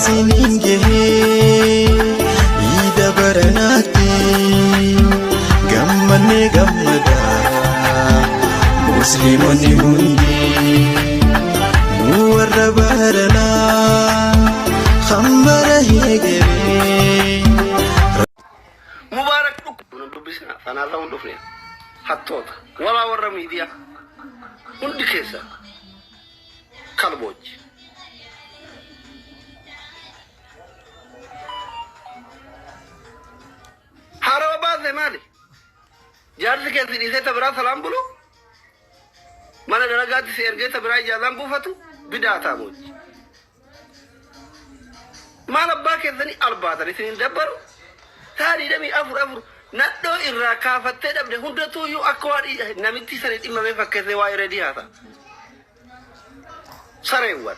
isiniin gahee iida baranaatti gammannee gammadaa musliimonni hundi nu warra baranaa hambara heegeree. Mubaarak dhukkuba nun dubbisina sanaa ta'uun dhufne hattoota walaa warra miidiyaa hundi keessa kalboochi. Haarawa baase maali? Jaarsi keessi dhiisee ta biraa salaan bulu? Mana dalagaatti si ergee ta biraa ijaazaan buufatu? Bidaa taamochi. Maal abbaa keessanii albaatan isin hin dabbaru? Taa 24 afur nadhoo irraa kaafattee dhabde hundatuu iyyuu akka waan namitti sanii dhimmamee fakkeessee waa'ee redii haasa. Sareewwan.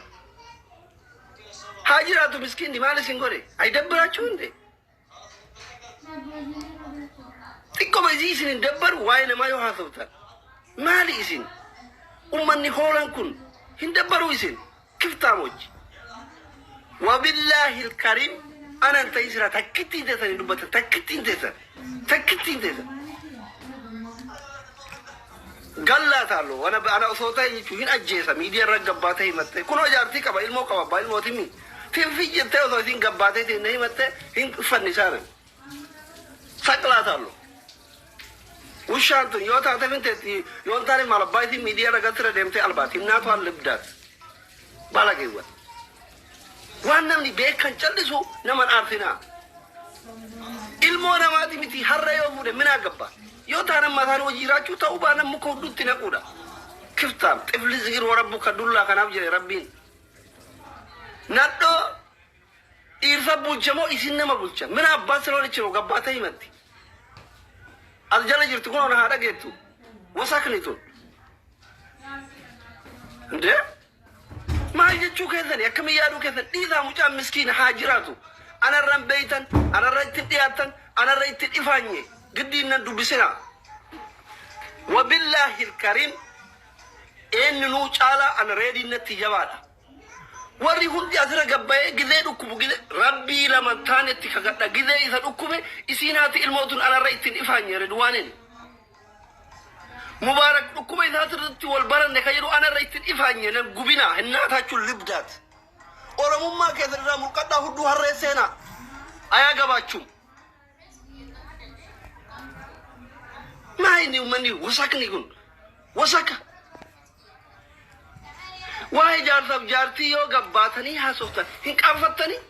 Haa jiraatu miskiinni maal isin godhe? Ay dabbaraachuu hinde. Xiqqoma isii isin hin dabbaru waa'ee namaa yoo haasoftan. Maali isin? Ummanni hoolaan kun hin dabbaruu isin? Kiftaamochi. Wabillaahi alkariim anan ta'in sira takkittiin teessan hin dubbatan takkittiin teessan takkittiin teessan. Gallaa taallo ana ana osoo ta'e jechuun hin ajjeesa miidiyaa irra gabbaatee himattee kunoo jaartii qaba ilmoo qaba abbaa ilmooti mi tinfi jettee osoo isin gabbaatee ta'e na himattee hin fannisaanan. Saqlaa taallo. Ushaan tun yoo taate finteetti yoo hin taane maal abbaa isiin miidiyaa irra galtira deemtee albaati hinnaatu haal libdaat. Balageewwan. Waan namni beekan callisu naman aarsinaa. Ilmoo namaati miti har'a yoo fuudhe minaa gabba. Yoo taanan mataan hojii jiraachuu ta'uu baanan muka hudduutti naquudha. Kiftaam xifli zigir warabbu ka dullaa kanaaf jedhe rabbiin. Nadhoo dhiirsa bulcha moo isin nama bulcha? Mina abbaa siloon ichiro gabbaatee himatti. As jala jirti kun ona haa dhageettu. Wasakni tun. Indee? Maal jechuu keessani akkamiin yaaduu keessan dhiisaa mucaan miskiina haa jiraatu. Anarra hin beeytan, anarra ittiin dhiyaattan, anarra ittiin ifaanye giddiin nan dubbisinaa. Wabillaahi kariim eenyu nuu caalaa ana reediin natti jabaadha. Warri hundi asirra gabbayee gizee dhukkubu gizee rabbii lama taanetti kakadha gizee isa dhukkube isiin haati ilmootun anarra ittiin ifaanye redwaanin. Mubaarak dhukkuba isaatirratti wal baranne kan jedhu anarra ittiin ifaanye nan gubinaa hin naataachuun libdaat. Oromummaa keessan irraa mulqadhaa hudduu harree seenaa. Ayaa gabaachuun. Maa inni uummanni wasakni kun wasaka. Waa'ee jaarsaaf jaartii yoo gabbaatanii haasoftan hin qaanfattanii?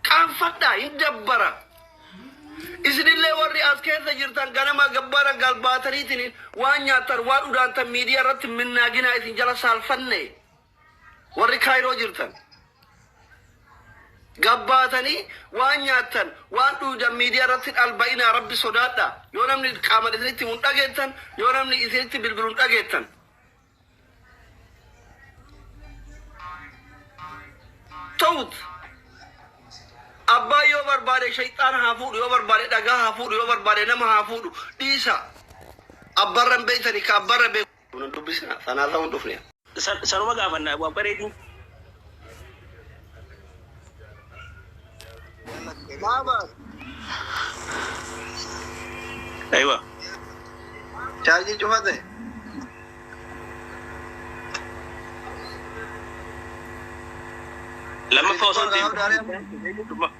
Qaanfadhaa hin dabbara. Isinillee warri as keessa jirtan ganama gabbara galbaataniitiin waan nyaattan waan udaantan miidiyaa irratti minnaaginaa isin jala saalfanne. Warri Kaayiroo jirtan. Gabbaatanii waan nyaattan waan dhuydan miidiyaa irratti dhalba'inaa rabbi sodaadha. Yoo namni qaaman isinitti himu hin dhageettan yoo namni isinitti bilbilu hin dhageettan. Ta'ut abbaan yoo barbaade shayxaana haa fuudhu yoo barbaade dhagaa haa fuudhu yoo barbaade nama haa fuudhu dhiisa. Abbaarra hin beeytani ka abbaarra beeku. Nun dubbisina sanaa ta'uun dhufne. Sanuma gaafanna waan bareedin. Maabas Aywa. chaarjii cufate. Lammaffaa osoo hin deebiin.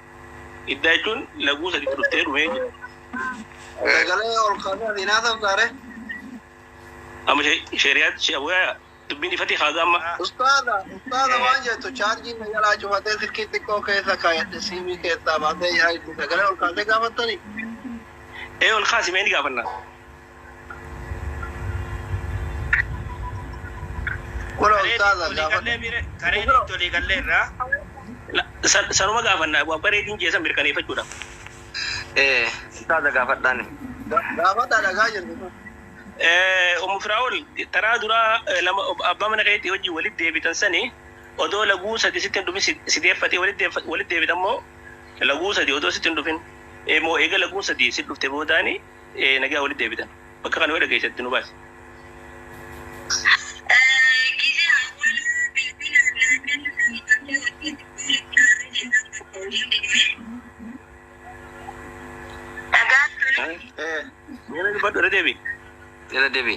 Iddaa jechuun laguu sadiitti dhuftee dhumee jira. Sagalee ol kaasee asiin haasoftaare. Amma sheriyaatti abuyaa dubbiin ifatti haaza amma. Ustaaza, ustaaza waan jettu chaarjiin na jalaa cufatee silkii xiqqoo keessa kaayadhe siimii keessaa baasee yaa itti sagalee ol kaasee gaafattanii. Ee ol kaasi mee ni gaafanna. Kuna ustaaza gaafadha. Kareen itti olii gallee irraa. Sanuma gaafanna waan bareedin jeesan mirkaneeffachuudhaaf. Eh, ustaaza gaafadhaan. Gaafadha dhagaa jirtu. Ummu Firaa'ol taraa duraa lama abbaa mana keetii wajjin walitti deebitan sani odoo laguu sadi sitti hin dhufin si deeffatee walitti deebitan moo laguu sadi odoo sitti hin dhufin moo eega laguun sadi si dhufte boodaani nagaa walitti deebitan bakka kana yoo dhageessetti nu baasi. Dubbadhu irra deebi. Irra deebi.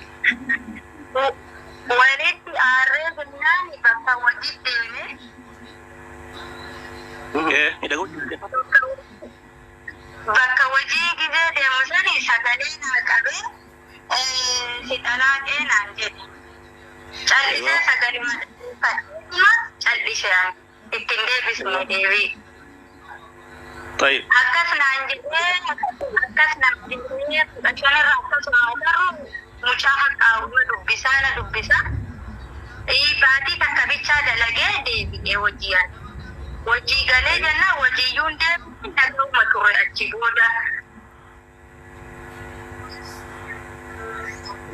Walitti aarree jennaan bakka hojii deeme. Miidhaguu. Bakka hojii gizee deemu sani sagalee naa qabee si xalaaqee naan jedhe. Callisee sagalee madhuma callisee ittiin deebisne deebii. Tayyib. Akkas naan jedhee akkas naan jedhee 15 irra akkasuma agarru mucaa haqqaawuma dubbisaa na dubbisaa. Baatii takka bichaa dalagee deebi'ee hojii yaada. Hojii galee jennaan hojiiyyuun deebi'ee dhaga'uma ture achi booda.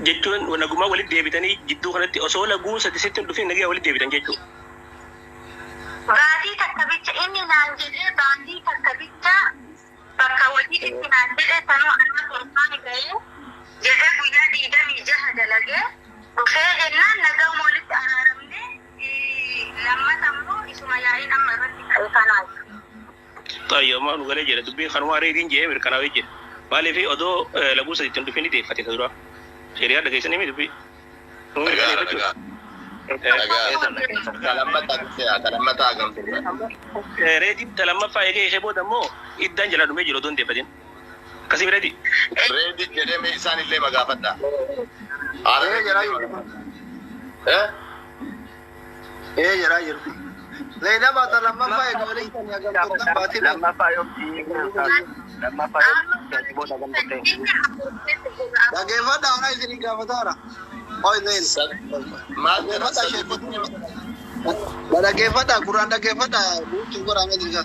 Jechuun nagumaa walitti deebitanii jidduu kanatti osoo laguu sadi sitti hin dhufin nagaa walitti deebitan jechuudha. Baatii takka bicha inni naan jedhee baatii takka bicha bakka hojiitti naan jedhee sanuu anaa torbaan ga'ee jedhee guyyaa 26 dalagee dhufee jennaan nagahuma walitti araaramne lammata immoo isuma yaa'iin amma irratti ka'e kanaati. Xayyoo maa nu galee jira dubbiin kanuma reediin jee mirkanaa'ee jira. Maaliif odoo laguu sadiitti hin dhufin ni deeffate ta dura. Sheriyaa dhageessanii mi dubbii? Nuu Dhagaa mirkaneeffachuu. Dhagaa. Dhagaa. Kalammataa dhufee kalammataa hagam turre. Reediin ta lammaffaa eegee ishee booda immoo iddaan jalaa dhumee jiru odoo hin deeffatin. Akkasii reedii. Reedi jedhee mee isaan illee magaafadha. Ee jedhaa jiru. Eh? Ee jedhaa jiru. Zainaba ta lammaffaa eega walii kan hagam turtan baatii meeqa? Lammaffaa yoomti? Lammaffaa yoomti? Booda hagam turte? Dhaggeeffadhaa onaa isinii gaafataara. Oi Zain. Maal jedha Dhaggeeffadhaa sadii sheekota. Dhaggeeffadhaa gurraan dhaggeeffadhaa guutuu godhaa mee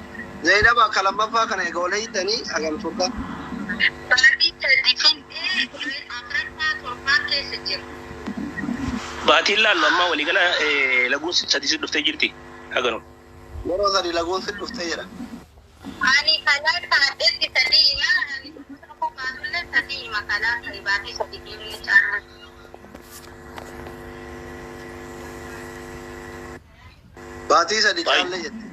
Zainaba ka lammaffaa kana eega walii hiitanii hagam turtan? Baatii sadi fixee afuraffaa torbaan keessa jiru. Baatiin laallu ammaa waliigala laguun sadi si dhuftee jirti. Haganu. Yeroo sadi laguun si dhuftee jedha. Ani kalaa taa'etti sadii hima ani tokko baatullee sadii hima kalaa ta'e baatii sadi deemne caala. Baatii sadi caalle jette.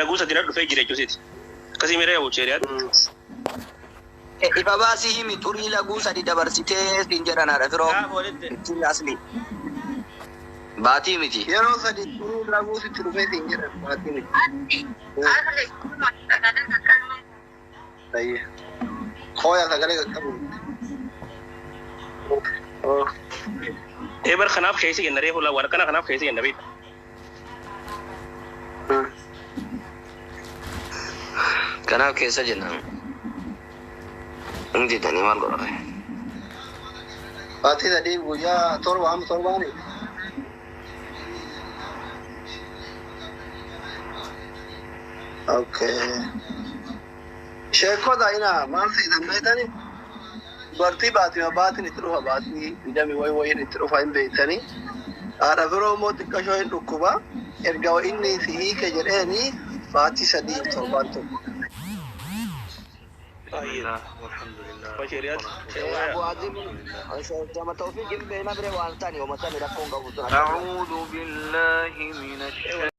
Laguu sadi na dhufee jira jechuusiiti. Akkasii miira yaa'u sheriyaa. Ifa baasii himi xurii laguu sadi dabarsitee siin jedhan haadha firoo. Ittiin asli. Baatii miti. Yeroo sadi xurii laguu sitti dhufee siin jedhan baatii miti. Asli asli sagalee qaqqabne. Tayyee. Qooya sagalee qaqqabu. Bar kanaaf keessa jenna reefu laa warqana kanaaf keessa jenna beekta. Kanaaf keessa jenna. Hin didanii maal godhame? Baatii sadii guyyaa torba amma torbaani. Okay. Sheekota ina maal siisan beektani? Dubartii baatii baatiin itti dhufa baatii digdami wayi wayiin itti dhufa hin beektani. Haadha firoo immoo xiqqashoo hin dhukkuba. Erga inni si hiike jedheeni baatii sadii torbaan tokko. Abu Azim jama Tawfiq hin beekna bire waan tani oma tani rakkoon qabu tun. أعوذ بالله من الشيطان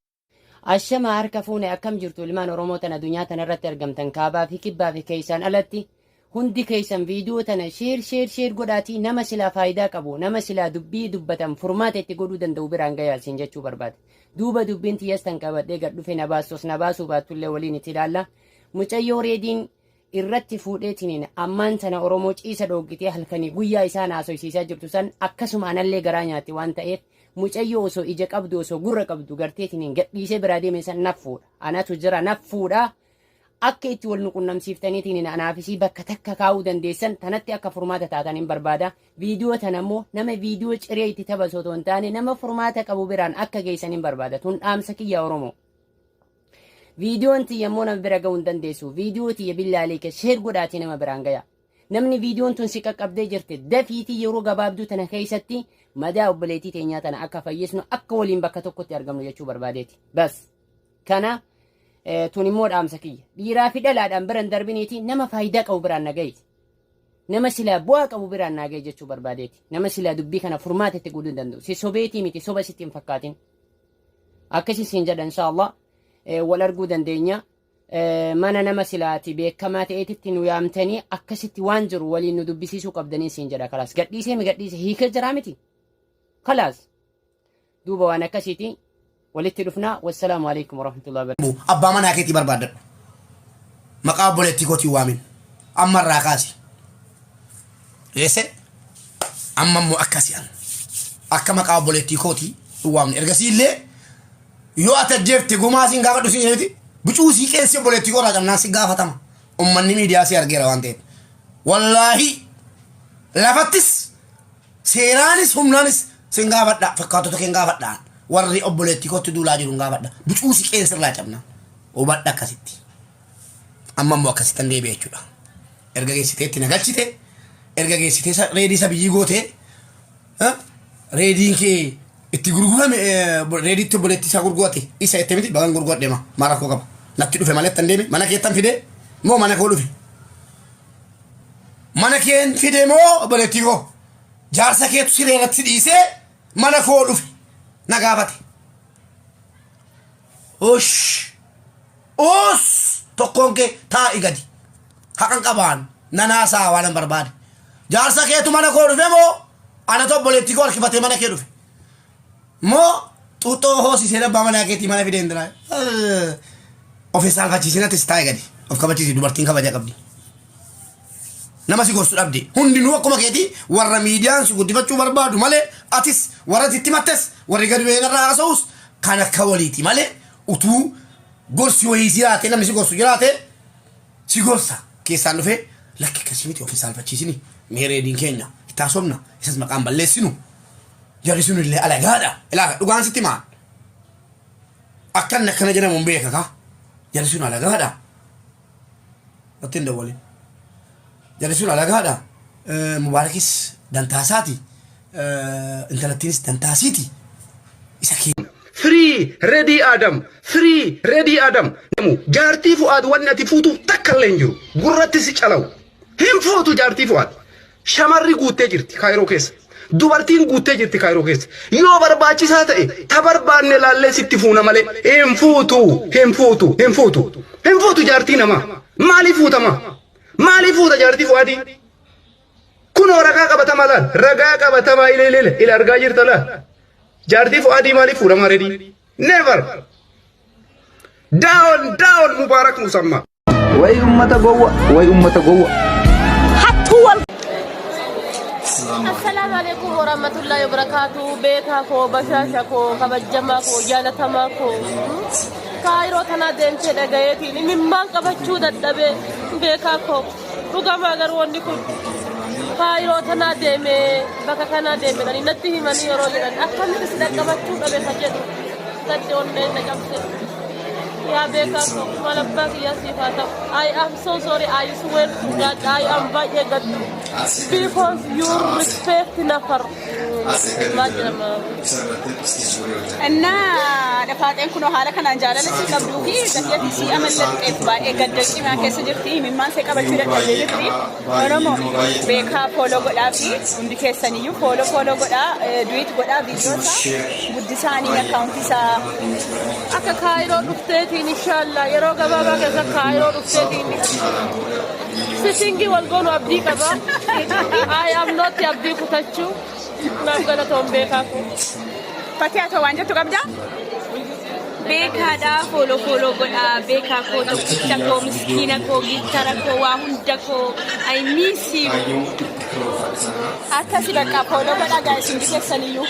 Ashama harka fuune, akkam jirtu ilmaan Oromoo tana addunyaa tana irratti argamtan, kaabaa fi kibbaa fi keessaan alatti hundi keessan? Viidiyoo tana share, share, share godhaatii nama silaa faayidaa qabu, nama silaa dubbii dubbatan furmaata itti godhuu danda'u biraan gayaa siin jechuu barbaade. Duuba dubbiin tiyyas tan qabadhee gad dhufe na baastos na baasuu baattullee waliin itti ilaalla. Mucayyoo reediin irratti fuudheetiniin ammaan tana Oromoo ciisa dhoogitee halkanii guyyaa isaan haasofsiisaa jirtu san akkasuma anallee garaa nyaatti waan ta'eef, mucayyoo osoo ija qabdu, osoo gurra qabdu garteetiniin gadhiisee biraa deeme san naf fuudha. Anatu jira, naf fuudha. Akka itti wal nuqunnamsiiftaniitiin anaafisii bakka takka kaa'uu dandeessan tanatti akka furmaata taatan hin barbaada. Viidiyoo tana immoo nama viidiyoo ciree itti taphasu otoo hin taane nama furmaata qabu biraan akka geessan hin barbaada. Tun dhaamsa kiyya Oromoo. Viidiyoon tiyya immoo nama bira ga'uu hin dandeessu. Viidiyoo tiyya billaalee kee share godhaatii nama biraan gaya. Namni viidiyoon tun si qaqqabdee jirte dafiitii yeroo gabaabduu tana keessatti madaa obboleettii teenyaa tana akka fayyisnu, akka waliin bakka tokkotti argamnu jechuu barbaadeeti. Bas. Kana tun immoo dhaamsa kiyya. Dhiiraa fi dhalaadhaan bira hin darbiniiti nama faayidaa qabu biraan na gahi. Nama silaa bu'aa qabu biraan naa gahi jechuu barbaadeeti. Nama silaa dubbii kana furmaata itti godhuu danda'u. Si sobeetii miti, soba sitti hin fakkaatin. Akkasii siin jedha, inshallah wal arguu dandeenya. Mana nama silaati beekamaa ta'eetitti nu yaamtanii akkasitti waan jiru waliin nu dubbisiisuu qabdanii siin jedha. Kalaas gadhiisee mi gadhiise, hiikee jiraa miti. Kalaas duuba waan akkasiiti walitti dhufnaa. Wassalaamu alaikum warahmatullahi wabarakatuh. Abbaa manaa keetii barbaadadhu. Maqaa obboleettii kootiin waamin. Amma irraa kaasi. Eesse amma immoo akkasi an. Akka maqaa obboleettii kootii hin waamne. Ergasii illee yoo ati ajjeefte gumaa siin gaafadhu siin jedheti bicuu sii qeensi obboleettii koo irraa cabnaan si gaafatama. Ummanni miidiyaa si argeera waan ta'eef. Wallaahi lafattis seeraanis humnaanis sin gaafadha, fakkaatota keen gaafadha, warri obboleettii kootti duulaa jiru hin gaafadha, bicuu si qeensi irraa cabnaan hubadha. Akkasitti amma immoo akkasitti hin deebi'e jechuudha. Erga geessitee itti na galchite, erga geessitee reedii isa biyyii gootee, reediin kee itti gurgurame, reediitti obboleettii isaa gurgurate isa itti miti bagan gurguradhe ma maal rakkoo qaba? Natti dhufe malee tan deeme mana keettan fide moo mana koo dhufe? Mana keen fide moo obboleettii koo? Jaarsa keetu siree irratti dhiisee mana koo dhufe na gaafate. Ush! Us! Tokkoon kee taa'i gadi. Haqan qabaan nanaasaa waan hin barbaade. Jaarsa keetu mana koo dhufe moo anatu obboleettii koo harkifatee mana kee dhufe? Moo xuuxxoo hoosisee abbaa manaa keetii mana fideen jira? Of hin saalfachiisin, atis taa'i gadi. Of kabachiisi, dubartiin kabaja qabdi. Nama si gorsu dhabde. Hundinuu akkuma keetii warra miidiyaan si guddifachuu barbaadu malee, atis warra sitti mattes, warri gadi ba'ee irraa haasa'us kan akka waliiti malee, utuu gorsi wayii jiraate, namni si gorsu jiraate si gorsa keessaan dhufee, lakki akkasii miti, of hin saalfachiisini, mee reediin keenya itti haasofna, isas maqaan balleessinu, jarri sun illee alagaadha. Ilaa, dhugaan sitti maan akkan akkana jedhamu hin beeka ka jarri sun alagaadha. Natti hin dawwalin. Jarri sun alagaadha. Mubaarakis dantaasaati. Intalattiinis dantaasiiti. Isa kee. Free Ready Adam, Free Ready Adam. Jaartii Fu'aad wanni ati fuutuuf takka illee hin jiru. Gurratti si calawu. Hin fuutu jaartii Fu'aad. Shamarri guuttee jirti Kaayiroo keessa. Dubartiin guuttee jirti Kaayiroo keessa. Yoo barbaachisaa ta'e ta barbaanne laallee sitti fuuna malee hin fuutu, hin fuutu, hin fuutu. Hin fuutu jaartii namaa. Maaliif fuutama? Maaliif fuuta jaartii Fu'aadii? Kunoo ragaa qabatamaa laal. Ragaa qabatamaa ile ile ile argaa jirta laal. Jaartii Fu'aadii maaliif fuudhamaa reedii? Never. Down, down, Mubarak Musamma. Way ummata gowwa, way ummata gowwa. Hattuu wal. Assalaamu alaikum warahmatullahi wabarakatuh. Beekaa koo, bashaasha koo, kabajamaa koo, jaalatamaa koo. Kaayiroo tanaa deemtee dhagayeetiin imimmaan qabachuu dadhabee, beekaa koo. Dhugamaa garuu wanni kun kaayiroo tanaa deemee bakka kanaa deemedhanii natti himanii yeroo jedhan akkamitti si dhaqqabachuu dhabe ka jedhu gaddi onneen na cabse. Yaa beekaa koo, maal abbaa kiyyaa siif haa ta'u. I am so sorry, I swear to God, I am baay'ee gaddu. Because you respect nafar. Maal jedhama? Innaa dhafaaxeen kunoo haala kanaan jaalala si qabduu fi gatii si amallatteef baay'ee gadda cimaa keessa jirti. Imimmaan see qabachuu dadhabdee jirti. Oromoo, beekaa follow godhaa fi hundi keessaniyyuu follow follow godhaa, duet godhaa, viidiyoo isaa guddisaanii akkaawuntii isaa. Akka Kaayiroo dhufteetiin, inshallah yeroo gabaabaa keessa Kaayiroo dhufteetiin sitting wal goonu abdii qaba. I am not abdii kutachuu. Naaf galatoon, beekaa koo. Fakkii haa ta'u, waan jettu qabdaa? Beekaadha, follow follow godhaa. Beekaa koo, tokkicha koo, miskiina koo, giiftara koo, waa hunda koo, I miss you. Akkasi bakka follow godhaa guys, hundi keessaniyyuu.